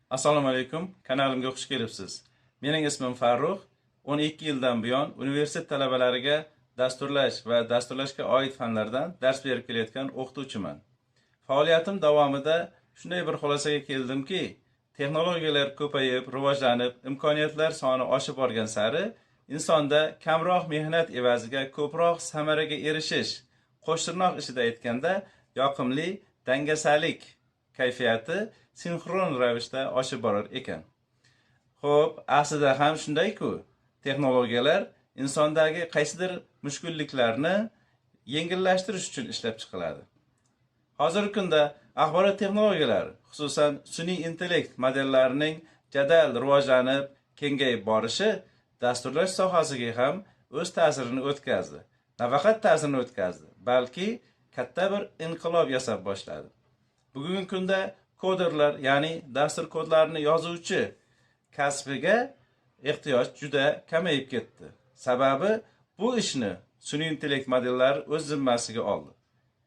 Assalomu alaykum, kanalimga xush kelibsiz. Mening ismim Farruh. 12 yildan buyon universitet talabalariga dasturlash va dasturlashga oid fanlardan dars berib kelayotgan o'qituvchiman. Faoliyatim davomida shunday bir xulosaga keldimki, texnologiyalar ko'payib, rivojlanib, imkoniyatlar soni oshib borgan sari insonda kamroq mehnat evaziga ko'proq samaraga erishish, qo'shtirnoq ichida aytganda, yoqimli dangasalik kayfiyati sinxron ravishda oshib borar ekan. Xo'p, aslida ham shunday-ku. Texnologiyalar insondagi qaysidir mushkulliklarni yengillashtirish uchun ishlab chiqiladi. Hozirgi kunda axborot texnologiyalari, xususan sun'iy intellekt modellarining jadal rivojlanib, kengayib borishi dasturlash sohasiga ham o'z ta'sirini o'tkazdi. Nafaqat ta'sirini o'tkazdi, balki katta bir inqilob yasab boshladi. Bugungi kunda koderlar, ya'ni dastur kodlarini yozuvchi kasbiga ehtiyoj juda kamayib ketdi. Sababi bu ishni sun'iy intellekt modellari o'z zimmasiga oldi.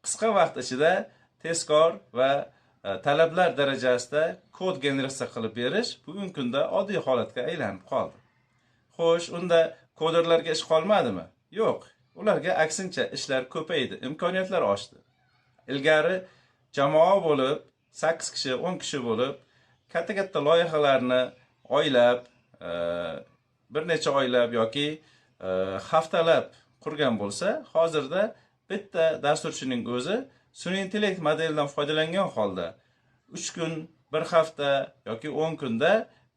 Qisqa vaqt ichida tezkor va talablar darajasida kod generatsiya qilib berish bugungi kunda oddiy holatga aylanib qoldi. Xo'sh, unda koderlarga ish qolmadimi? Yo'q, ularga aksincha ishlar ko'paydi, imkoniyatlar oshdi. Ilgari jamoa bo'lib 8 kishi, 10 kishi bo'lib katta-katta loyihalarni oylab, bir necha oylab yoki haftalab qurgan bo'lsa, hozirda bitta dasturchining o'zi sun'iy intellekt modelidan foydalangan holda 3 kun, bir hafta yoki 10 kunda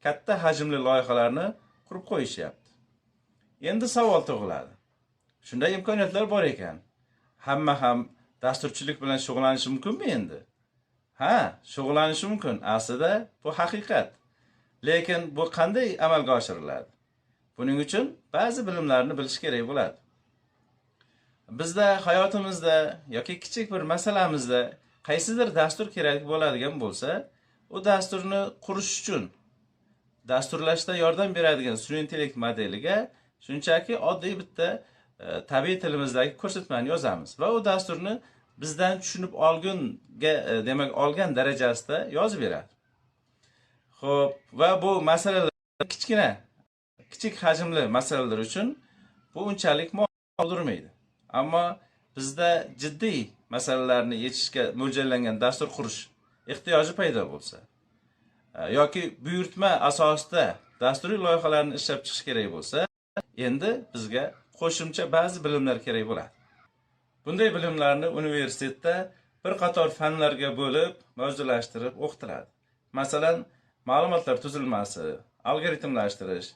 katta hajmli loyihalarni qurib qo'yishyapti. Endi savol tug'iladi. Shunday imkoniyatlar bor ekan, hamma ham dasturchilik bilan shug'ullanishi mumkinmi endi? Ha, shug'ullanishi mumkin. Aslida bu haqiqat. Lekin bu qanday amalga oshiriladi? Buning uchun ba'zi bilimlarni bilish kerak bo'ladi. Bizda hayotimizda yoki kichik bir masalamizda qaysidir dastur kerak bo'ladigan bo'lsa, u dasturni qurish uchun dasturlashda yordam beradigan sun'iy intellekt modeliga shunchaki oddiy bitta tabiiy tilimizdagi ko'rsatmani yozamiz va u dasturni bizdan tushunib olgunga demak olgan darajasida yozib beradi. Xo'p, va bu masalalar kichkina, kichik hajmli masalalar uchun bu unchalik muammo tug'dirmaydi. Ammo bizda jiddiy masalalarni yechishga mo'ljallangan dastur qurish ehtiyoji paydo bo'lsa yoki buyurtma asosida dasturiy loyihalarni ishlab chiqish kerak bo'lsa, endi bizga qo'shimcha ba'zi bilimlar kerak bo'ladi. Bunday bilimlarni universitetda bir qator fanlarga bo'lib, mavzulashtirib o'qitiladi. Masalan, ma'lumotlar tuzilmasi, algoritmlashtirish,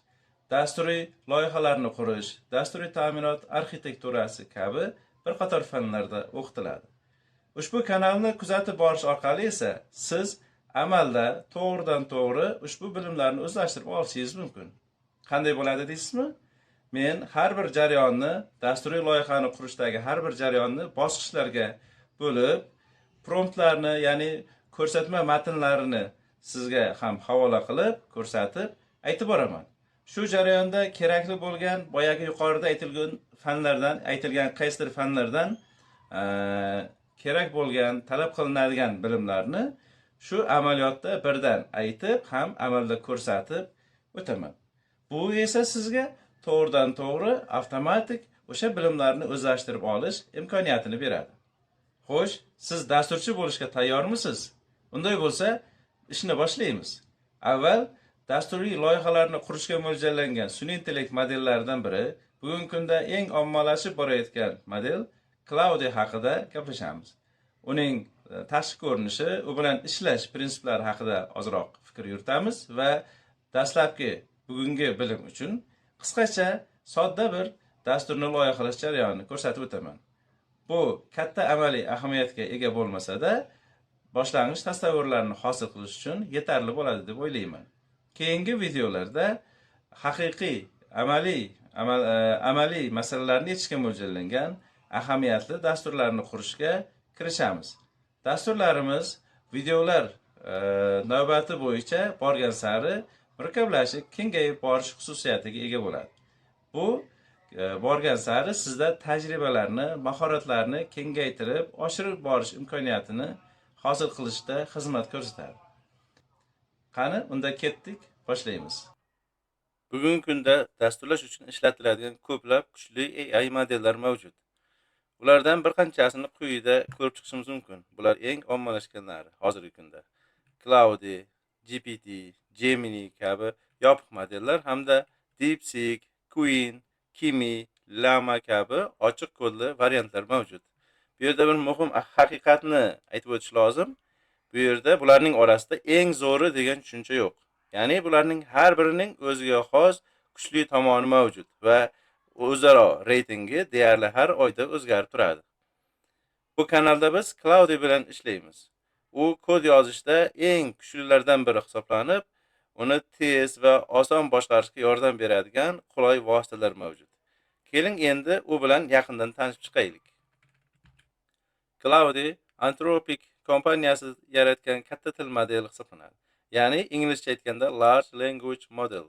dasturiy loyihalarni qurish, dasturiy ta'minot arxitekturasi kabi bir qator fanlarda o'qitiladi. Ushbu kanalni kuzatib borish orqali esa siz amalda to'g'ridan to'g'ri ushbu bilimlarni o'zlashtirib olishingiz mumkin. Qanday bo'ladi deysizmi? Men har bir jarayonni, dasturiy loyihani qurishdagi har bir jarayonni bosqichlarga bo'lib, promptlarni, ya'ni ko'rsatma matnlarini sizga ham havola qilib, ko'rsatib, aytib boraman. Shu jarayonda kerakli bo'lgan boyagi yuqorida aytilgan fanlardan, aytilgan qaysidir fanlardan kerak bo'lgan, talab qilinadigan bilimlarni shu amaliyotda birdan aytib, ham amalda ko'rsatib o'taman. Bu esa sizga to'g'ridan to'g'ri avtomatik o'sha bilimlarni o'zlashtirib olish imkoniyatini beradi. Xo'sh, siz dasturchi bo'lishga tayyormisiz? Unday bo'lsa, ishni boshlaymiz. Avval dasturiy loyihalarni qurishga mo'ljallangan sun'iy intellekt modellaridan biri, bugungi kunda eng ommalashib borayotgan model Claude haqida gaplashamiz. Uning tashqi ko'rinishi, u bilan ishlash prinsiplari haqida ozroq fikr yuritamiz va dastlabki bugungi bilim uchun qisqacha sodda bir dasturni loyihalash jarayonini ko'rsatib o'taman. Bu katta amaliy ahamiyatga ega bo'lmasa-da, boshlang'ich tasavvurlarni hosil qilish uchun yetarli bo'ladi deb o'ylayman. Keyingi videolarda haqiqiy amaliy amaliy masalalarni yechishga mo'ljallangan ahamiyatli dasturlarni qurishga kirishamiz. Dasturlarimiz videolar navbati bo'yicha borgan sari murakkablashib, kengayib borish xususiyatiga ega bo'ladi. Bu borgan sari sizda tajribalarni, mahoratlarni kengaytirib, oshirib borish imkoniyatini hosil qilishda xizmat ko'rsatadi. Qani, unda ketdik, boshlaymiz. Bugungi kunda dasturlash uchun ishlatiladigan ko'plab kuchli AI modellar mavjud. Ulardan bir qanchasini quyida ko'rib chiqishimiz mumkin. Bular eng ommalashganlari hozirgi kunda. Claude, GPT, Gemini kabi yopiq modellar hamda DeepSeek, Qwen, Kimi, Llama kabi ochiq kodli variantlar mavjud. Bu yerda bir muhim haqiqatni aytib o'tish lozim. Bu yerda bularning orasida eng zo'ri degan tushuncha yo'q. Ya'ni bularning har birining o'ziga xos kuchli tomoni mavjud va o'zaro reytingi deyarli har oyda o'zgarib turadi. Bu kanalda biz Claude bilan ishlaymiz. U kod yozishda eng kuchlilardan biri hisoblanib, uni tez va oson boshqarishga yordam beradigan qulay vositalar mavjud. Keling, endi u bilan yaqindan tanishib chiqaylik. Claude Anthropic kompaniyasi yaratgan katta til modeli hisoblanadi. Ya'ni inglizcha aytganda Large Language Model,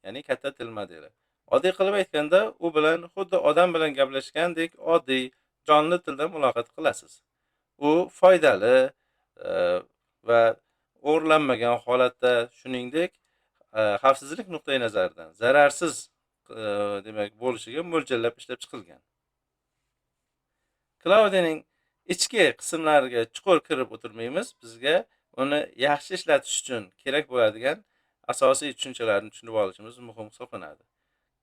ya'ni katta til modeli. Oddiy qilib aytganda, u bilan xuddi odam bilan gaplashgandek oddiy, jonli tilda muloqot qilasiz. U foydali va o'g'irlanmagan holatda, shuningdek, xavfsizlik nuqtai nazaridan zararsiz demak bo'lishiga mo'ljallab ishlab chiqilgan. Claudening ichki qismlariga chuqur kirib o'tirmaymiz. Bizga uni yaxshi ishlatish uchun kerak bo'ladigan asosiy tushunchalarni tushunib olishimiz muhim hisoblanadi.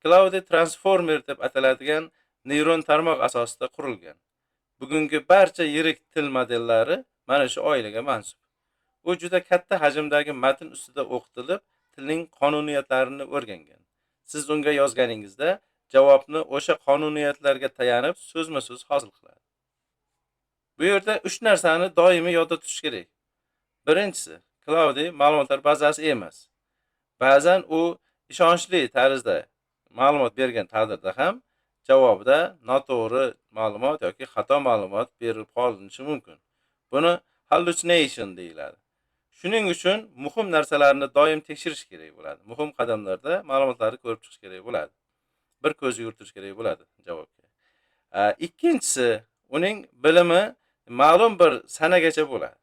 Claude Transformer deb ataladigan neyron tarmoq asosida qurilgan. Bugungi barcha yirik til modellari mana shu oilaga mansub. U juda katta hajmdagi matn ustida o'qitilib, tilning qonuniyatlarini o'rgangan. Siz unga yozganingizda javobni o'sha qonuniyatlarga tayanib so'zma-so'z hosil qiladi. Bu yerda 3 narsani doimiy yodda tutish kerak. Birinchisi, Claude ma'lumotlar bazasi emas. Ba'zan u ishonchli tarzda ma'lumot bergan taqdirda ham javobida noto'g'ri ma'lumot yoki xato ma'lumot berib qolinishi mumkin. Buni hallucination deyiladi. Shuning uchun muhim narsalarni doim tekshirish kerak bo'ladi. Muhim qadamlarda ma'lumotlarni ko'rib chiqish kerak bo'ladi. Bir ko'z yugurtirish kerak bo'ladi javobga. Ikkinchisi, uning bilimi ma'lum bir sanagacha bo'ladi.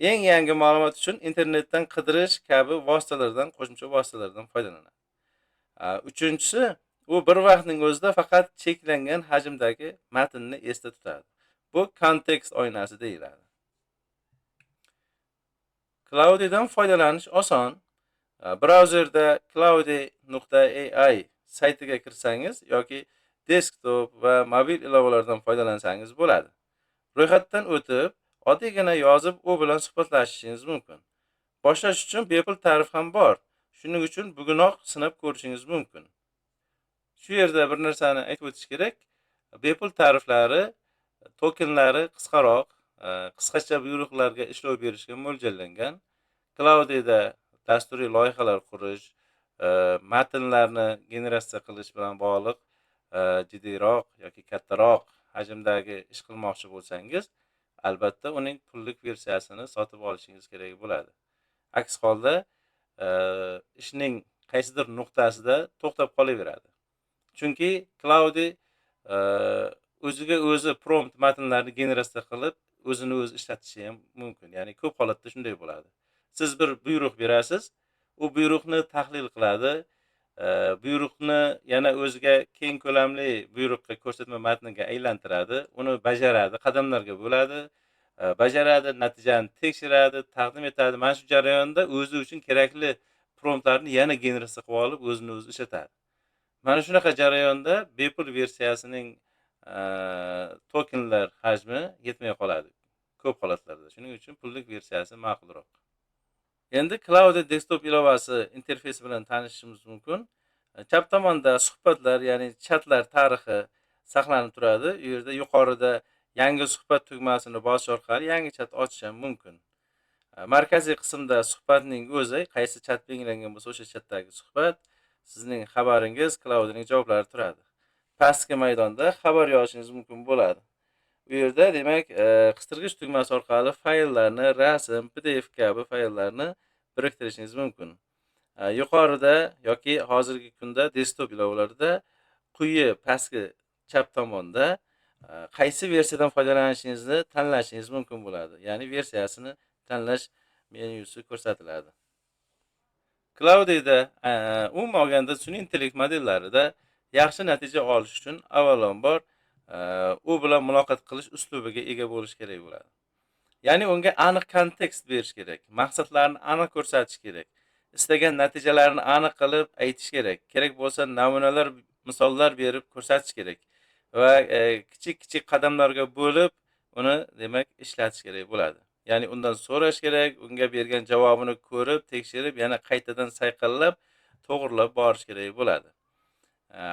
Eng yangi ma'lumot uchun internetdan qidirish kabi vositalardan, qo'shimcha vositalardan foydalanadi. Uchinchisi, u bir vaqtning o'zida faqat cheklangan hajmdagi matnni esda tutadi. Bu kontekst oynasi deyiladi. Claude'dan foydalanish oson. Brauzerda claude.ai saytiga kirsangiz yoki desktop va mobil ilovalardan foydalansangiz bo'ladi. Ro'yxatdan o'tib, oddiygina yozib u bilan suhbatlashishingiz mumkin. Boshlash uchun bepul tarif ham bor. Shuning uchun bugunoq sinab ko'rishingiz mumkin. Shu yerda bir narsani aytib o'tish kerak. Bepul tariflari tokenlari qisqaroq, qisqacha buyruqlarga ishlov berishga mo'ljallangan. Claude'da dasturiy loyihalar qurish, matnlarni generatsiya qilish bilan bog'liq jiddiyroq yoki kattaroq hajmdagi ish qilmoqchi bo'lsangiz, albatta uning pullik versiyasini sotib olishingiz kerak bo'ladi. Aks holda ishning qaysidir nuqtasida to'xtab qolaveradi. Chunki Claude o'ziga o'zi prompt matnlarni generatsiya qilib, o'zini o'zi ishlatishi ham mumkin. Ya'ni ko'p holatda shunday bo'ladi. Siz bir buyruq berasiz, u buyruqni tahlil qiladi, buyruqni yana o'ziga keng ko'lamli buyruqqa, ko'rsatma matniga aylantiradi, uni bajaradi, qadamlarga bo'ladi, bajaradi, natijani tekshiradi, taqdim etadi. Mana shu jarayonda o'zi uchun kerakli promptlarni yana generatsiya qilib olib, o'zini o'zi ishlatadi. Mana shunaqa jarayonda bepul versiyasining tokenlar hajmi yetmay qoladi ko'p holatlarda. Shuning uchun pullik versiyasi ma'qulroq. Endi Claude desktop ilovasi interfeysi bilan tanishishimiz mumkin. Chap tomonda suhbatlar, ya'ni chatlar tarixi saqlanib turadi. U yerda yuqorida yangi suhbat tugmasini bosish orqali yangi chat ochish ham mumkin. Markaziy qismda suhbatning o'zi, qaysi chat belgilangan bo'lsa, o'sha chatdagi suhbat, sizning xabaringiz, Claudening javoblari turadi. Pastki maydonda xabar yozishingiz mumkin bo'ladi. U yerda demak, qistirgich tugmasi orqali fayllarni, rasm, PDF kabi fayllarni biriktirishingiz mumkin. Yuqorida yoki hozirgi kunda desktop ilovalarida quyi pastki chap tomonda qaysi versiyadan foydalanishingizni tanlashingiz mumkin bo'ladi. Ya'ni versiyasini tanlash menyusi ko'rsatiladi. Claudeda, umuman olganda sun'iy intellekt modellarida yaxshi natija olish uchun avvalambor u bilan muloqot qilish uslubiga ega bo'lish kerak bo'ladi. Ya'ni unga aniq kontekst berish kerak, maqsadlarni aniq ko'rsatish kerak, istagan natijalarini aniq qilib aytish kerak. Kerak bo'lsa namunalar, misollar berib ko'rsatish kerak va kichik-kichik qadamlarga bo'lib uni demak ishlatish kerak bo'ladi. Ya'ni undan so'rash kerak, unga bergan javobini ko'rib, tekshirib, yana qaytadan sayqallab, to'g'rilab borish kerak bo'ladi.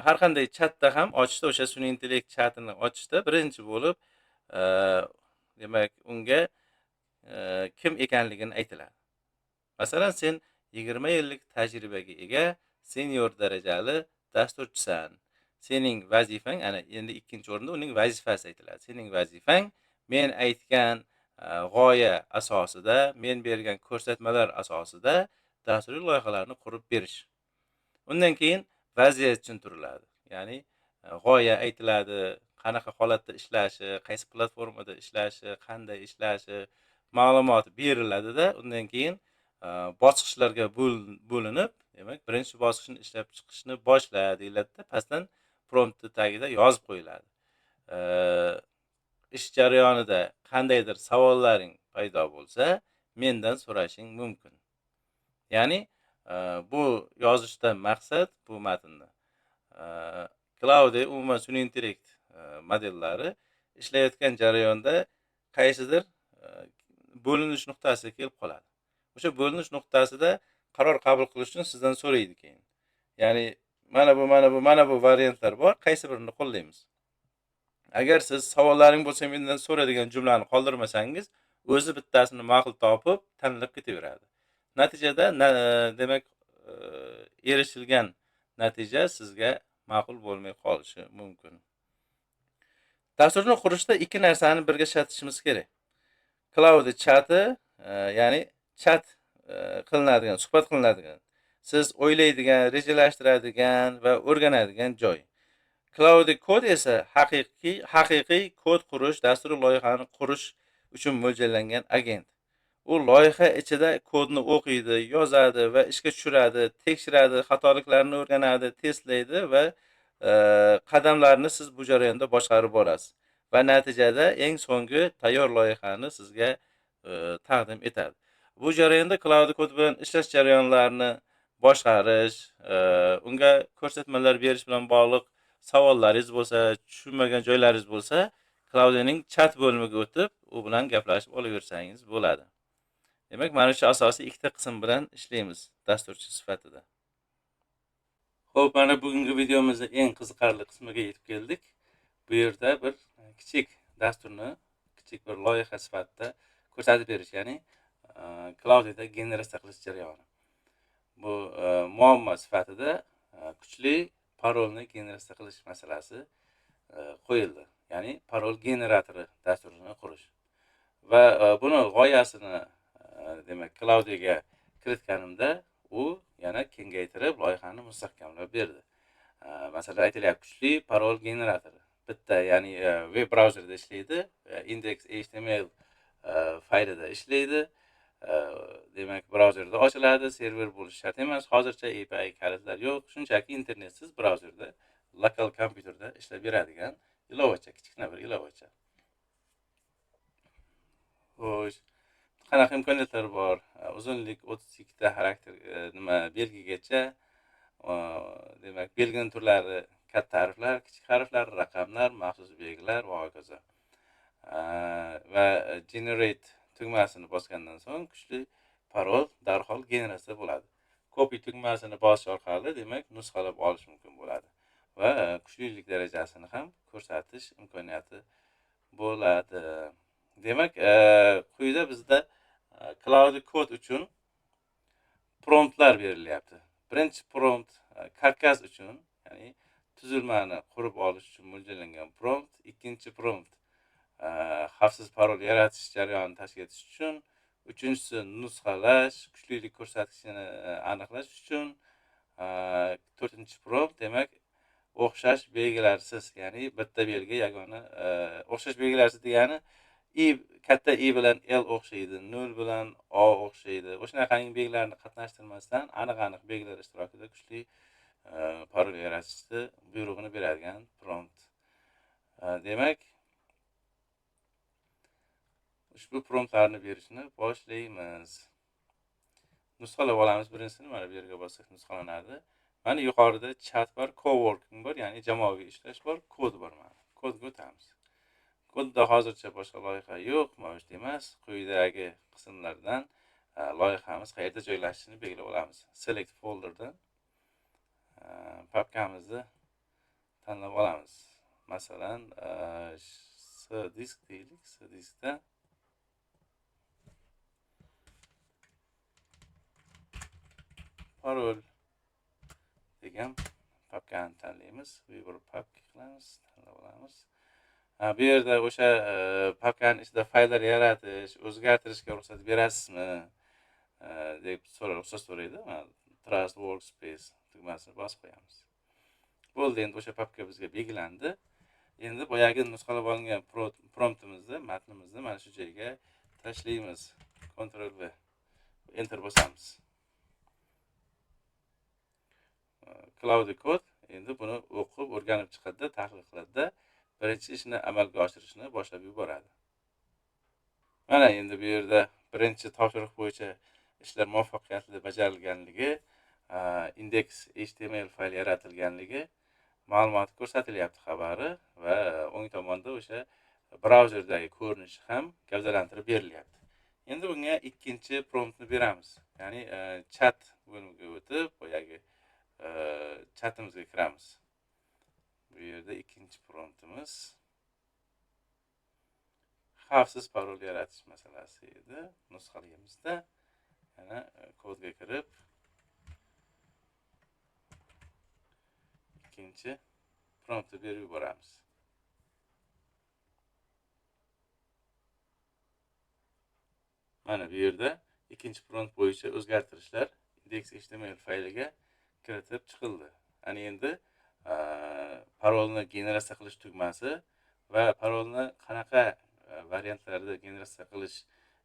Har qanday chatda ham ochishda, o'sha sun'iy intellekt chatini ochishda birinchi bo'lib, demak unga kim ekanligini aytiladi. Masalan, sen 20 yillik tajribaga ega senior darajali dasturchisan. Sening vazifang, ana endi ikkinchi o'rinda uning vazifasi aytiladi. Sening vazifang men aytgan g'oya asosida, men bergan ko'rsatmalar asosida dasturiy loyihalarni qurib berish. Undan keyin vaziyat tushuntiriladi. Ya'ni g'oya aytiladi, qanaqa holatda ishlashi, qaysi platformada ishlashi, qanday ishlashi ma'lumot beriladida, undan keyin bosqichlarga bo'linib, demak, birinchi bosqichni ishlab chiqishni boshla deyiladida, pastdan promptni tagida yozib qo'yiladi. Ish jarayonida qandaydir savollaring paydo bo'lsa, mendan so'rashing mumkin. Ya'ni bu yozishdan maqsad bu matnni. Claude umuman sun'iy intellekt modellari ishlayotgan jarayonda qaysidir bo'linish nuqtasiga kelib qoladi. O'sha bo'linish nuqtasida qaror qabul qilish uchun sizdan so'raydi keyin. Ya'ni mana bu, mana bu, mana bu variantlar bor, qaysi birini qo'llaymiz? Agar siz savollaring bo'lsa mendan so'ra degan jumlani qoldirmasangiz, o'zi bittasini ma'qul topib tanlab ketaveradi. Natijada demak erishilgan natija sizga ma'qul bo'lmay qolishi mumkin. Dasturni qurishda ikki narsani birga ishlatishimiz kerak. Claude chati, ya'ni chat qilinadigan, suhbat qilinadigan, siz o'ylaydigan, rejalashtiradigan va o'rganadigan joy. Claude Code esa haqiqiy kod qurish, dasturiy loyihani qurish uchun mo'ljallangan agent. U loyiha ichida kodni o'qiydi, yozadi va ishga tushiradi, tekshiradi, xatoliklarni o'rganadi, testlaydi va qadamlarni siz bu jarayonda boshqarib borasiz. Va natijada eng so'nggi tayyor loyihani sizga taqdim etadi. Bu jarayonda Claude Code bilan ishlash jarayonlarini boshqarish, unga ko'rsatmalar berish bilan bog'liq savollaringiz bo'lsa, tushunmagan joylaringiz bo'lsa, Claudening chat bo'limiga o'tib, u bilan gaplashib olaversangiz bo'ladi. Demak, mana shu asosiy ikkita qism bilan ishlaymiz dasturchi sifatida. Xo'p, mana bugungi videomizning eng qiziqarli qismiga yetib keldik. Bu yerda bir kichik dasturni kichik bir loyiha sifatida ko'rsatib berish, ya'ni Claudeda generatsiya qilish jarayoni. Bu muammo sifatida kuchli parolni generatsiya qilish masalasi qo'yildi. Ya'ni parol generatori dasturini qurish. Va buni g'oyasini demak Claudega kiritganimda u yana kengaytirib loyihani mustahkamlab berdi. Masalan, aytilyapti kuchli parol generatori. Bitta, ya'ni web brauzerda ishlaydi, index HTML faylida ishlaydi. Demak, brauzerda ochiladi, server bo'lishi shart emas. Hozircha API kalitlar yo'q, shunchaki internetsiz brauzerda, lokal kompyuterda ishlab beradigan ilovacha, kichkina bir ilovacha. Xo'sh, qanaqa imkoniyatlar bor? Uzunlik 32 ta xarakter, nima belgigacha, demak, belgining turlari katta harflar, kichik harflar, raqamlar, maxsus belgilar va hokazo. Va generate tugmasini bosgandan so'ng kuchli parol darhol generatsiya bo'ladi. Copy tugmasini bosish orqali demak nusxalab olish mumkin bo'ladi va kuchlilik darajasini ham ko'rsatish imkoniyati bo'ladi. Demak, quyida bizda Claude Code uchun promptlar berilyapti. Birinchi prompt karkas uchun, ya'ni tuzilmani qurib olish uchun mo'ljallangan prompt. Ikkinchi prompt xavfsiz parol yaratish jarayonini tashkil etish uchun, uchinchisi nusxalash, kuchlilik ko'rsatkichini aniqlash uchun, to'rtinchi prompt demak o'xshash belgilarsiz, ya'ni bitta belgi yagona, o'xshash belgilarsiz degani I katta I bilan L o'xshaydi, 0 bilan O o'xshaydi. O'shanaqangi belgilarni qatnashtirmasdan aniq-aniq belgilar ishtirokida kuchli parol yaratishni buyrug'ini beradigan prompt. Demak, ushbu promptlarni berishni boshlaymiz. Nusxalab olamiz birinchisini, mana bu yerga bossak nusxalanadi. Mana yuqorida chat bor, coworking bor, ya'ni jamoaviy ishlash bor, kod bor mana. Kodga o'tamiz. Kodda hozircha boshqa loyiha yo'q, mavjud emas. Quyidagi qismlardan loyihamiz qayerda joylashishini belgilab olamiz. Select folderdan papkamizni tanlab olamiz. Masalan, C disk deylik, C diskda parol degan papkani tanlaymiz. Vibor papka qilamiz, tanlab olamiz. Bu yerda o'sha papkaning ichida fayllar yaratish, o'zgartirishga ruxsat berasizmi deb ruxsat so'raydi. Mana Trust Workspace tugmasini bosib qo'yamiz. Bo'ldi, endi o'sha papka bizga belgilandi. Endi boyagi nusxalab olingan promptimizni, matnimizni mana shu joyga tashlaymiz. Ctrl V, Enter bosamiz. Cloud Code endi buni o'qib, o'rganib chiqadida, tahlil qiladida, birinchi ishni amalga oshirishni boshlab yuboradi. Mana endi bu yerda birinchi topshiriq bo'yicha ishlar muvaffaqiyatli bajarilganligi, index HTML fayl yaratilganligi ma'lumot ko'rsatilyapti xabari va o'ng tomonda o'sha brauzerdagi ko'rinishi ham gavdalantirib berilyapti. Endi bunga ikkinchi promptni beramiz. Ya'ni chat bo'limiga o'tib, boyagi chatimizga kiramiz. Bu yerda ikkinchi promptimiz xavfsiz parol yaratish masalasi edi. Nusxalaymizda yana kodga kirib ikkinchi promptni berib yuboramiz. Mana bu yerda ikkinchi prompt bo'yicha o'zgartirishlar index HTML fayliga kiritib chiqildi. Ana endi parolni generatsiya qilish tugmasi va parolni qanaqa variantlarda generatsiya qilish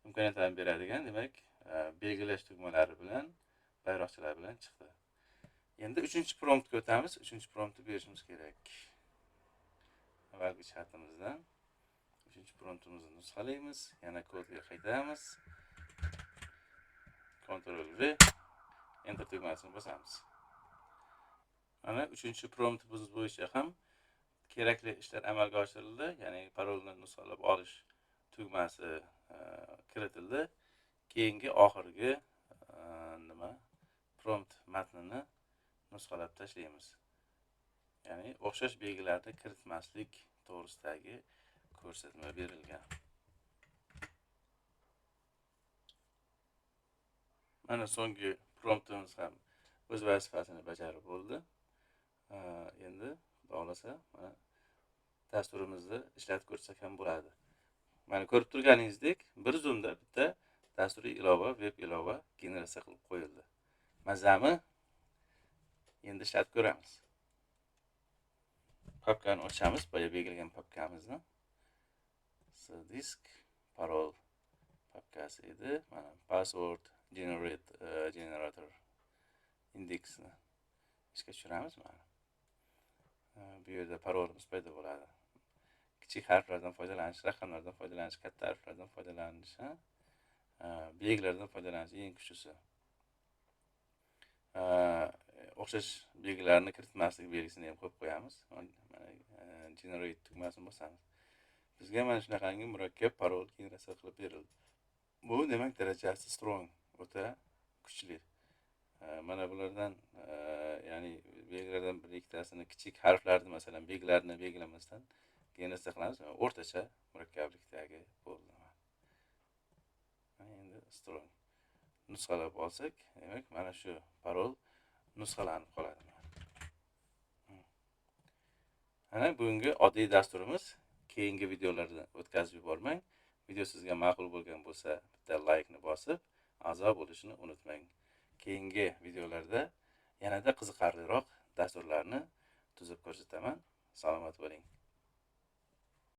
imkoniyatlarini beradigan, demak, belgilash tugmalari bilan, bayroqchalar bilan chiqdi. Endi uchinchi promptga o'tamiz. Uchinchi promptni berishimiz kerak. Avvalgi chatimizdan uchinchi promptimizni nusxalaymiz, yana kodga qaytamiz. Ctrl V, Enter tugmasini bosamiz. Mana uchinchi promptimiz bo'yicha ham kerakli ishlar amalga oshirildi, ya'ni parolni nusxalab olish tugmasi kiritildi. Keyingi oxirgi nima prompt matnini nusxalab tashlaymiz. Ya'ni o'xshash belgilarni kiritmaslik to'g'risidagi ko'rsatma berilgan. Mana so'nggi promptimiz ham o'z vazifasini bajarib bo'ldi. Endi xudo xolasa mana dasturimizni ishlatib ko'rsak ham bo'ladi. Mana ko'rib turganingizdek, bir zumda bitta dasturiy ilova, web ilova generatsiya qilib qo'yildi. Mazami? Endi ishlatib ko'ramiz. Papkani ochamiz, boya belgilagan papkamizni. C disk parol papkasi edi. Mana password generator indeksni ishga tushiramiz mana. Bu yerda parolimiz paydo bo'ladi. Kichik harflardan foydalanish, raqamlardan foydalanish, katta harflardan foydalanish, belgilardan foydalanish eng kuchlisi. O'xshash belgilarni kiritmaslik belgisini ham qo'yib qo'yamiz. Mana generate tugmasini bosamiz. Bizga mana shunaqangi murakkab parol generatsiya qilib berildi. Bu demak darajasi strong, o'ta kuchli. Mana bulardan, ya'ni belgilardan bir ikkitasini kichik harflarni, masalan, belgilarni belgilamasdan generatsiya qilamiz. O'rtacha murakkablikdagi bo'ldi. Mana endi strong nusxalab olsak, demak, mana shu parol nusxalanib qoladi. Mana bugungi oddiy dasturimiz. Keyingi videolarda o'tkazib yubormang. Video sizga ma'qul bo'lgan bo'lsa, bitta like-ni bosib, a'zo bo'lishni unutmang. Keyingi videolarda yanada qiziqarliroq dasturlarni tuzib ko'rsataman. Salomat bo'ling.